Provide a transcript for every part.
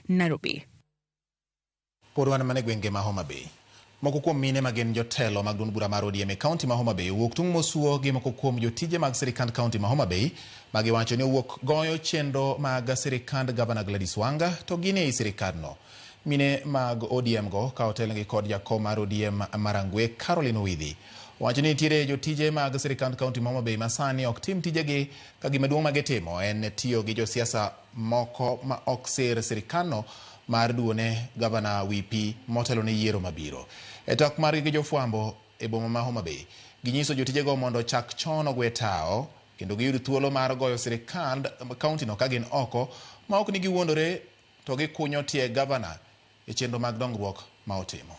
Nairobi. Pod wan mana e gwenge ma Homa Bay. Moko kuom mine ma gin jotelo mag duond bura mar ODM e kaunti ma Homa Bay owuok tung' mosuo gi moko kuom jotije mag sirikand kaunti ma Homa Bay ma giwacho ni owuok goyo chenro mag sirikand gavana Gladys Wanga to gin ei sirikandno. Mine mag ODM go ka otelnegi kod jakom mar ODM ma Rangwe Caroline Owidhi owacho ni nitiere jotije mag sirikand kaunti ma Homa Bay ma sani ok tim tijegi ka gima duong' ma gitimo en tiyo gi josiasa moko ma ok sir sirikandno mar duone gavana wi pi motelo ne yiero mabiro. E twak margi gi jofwambo e boma ma Homa Bay, ginyiso jotijego mondo ochak chon ogwe tawo kendo giyud thuolo mar goyo sirikand kauntino ka gin oko ma ok ni giwuondore to gikunyo tie gavana e chenro mag dongruok ma otimo.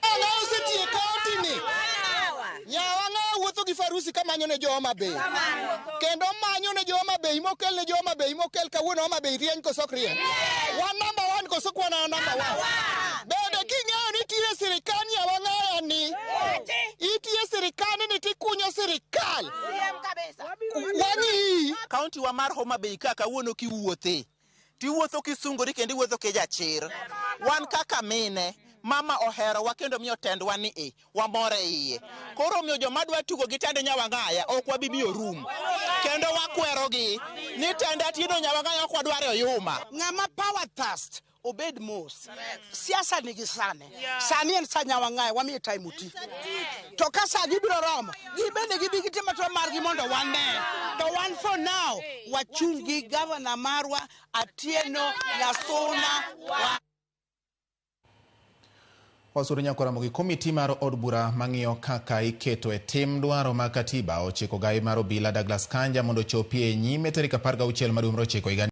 Ng'a osetiyo e kaunti ni? Nyawa ng'a wuotho gi farusi ka manyo ne jo Homa Bay. Kendo manyo ne jo Homa Bay mokel ne jo Homa Bay mokel kawuono Homa Bay rieny koso ok rieny. Wan number one koso kwan number one. Bende king'eyo ni itiyo e sirikal nyawa ng'aya ni itiyo e sirikal ni tikunyo sirikal. Wang'i. Kaunti wa mar Homa Bay ka kawuono kiwuothe tiwuotho kisungori kendo iwuotho kijachir. Wan kaka mine, mama oherowa kendo miyo tendwa ni e wamor e iye. Koro omiyo joma dwa tugo gi tend Nyawang'aya ok wabi miyo rum. Kendo wakwerogi ni tend Atieno Nyawang'aya ok wadwar e oyuma. Ng'ama power thirst obed mos. Siasa nigi sane. Sani en sa Nyawang'aya, wamiye time oti. To ka sa gi biro romo, gibende gibi gitim atima margi mondo wane. To wan for now, wachung' gi gavana marwa Atieno Nyasuna wa Wasuru nyakwaramo gi komiti mar od bura mang'iyo kaka iketo e tim dwaro mag katiba ochiko gai mar obila Douglas Kanja mondo ochopi e nyime tarik 16 mar dwe mar ochiko higa.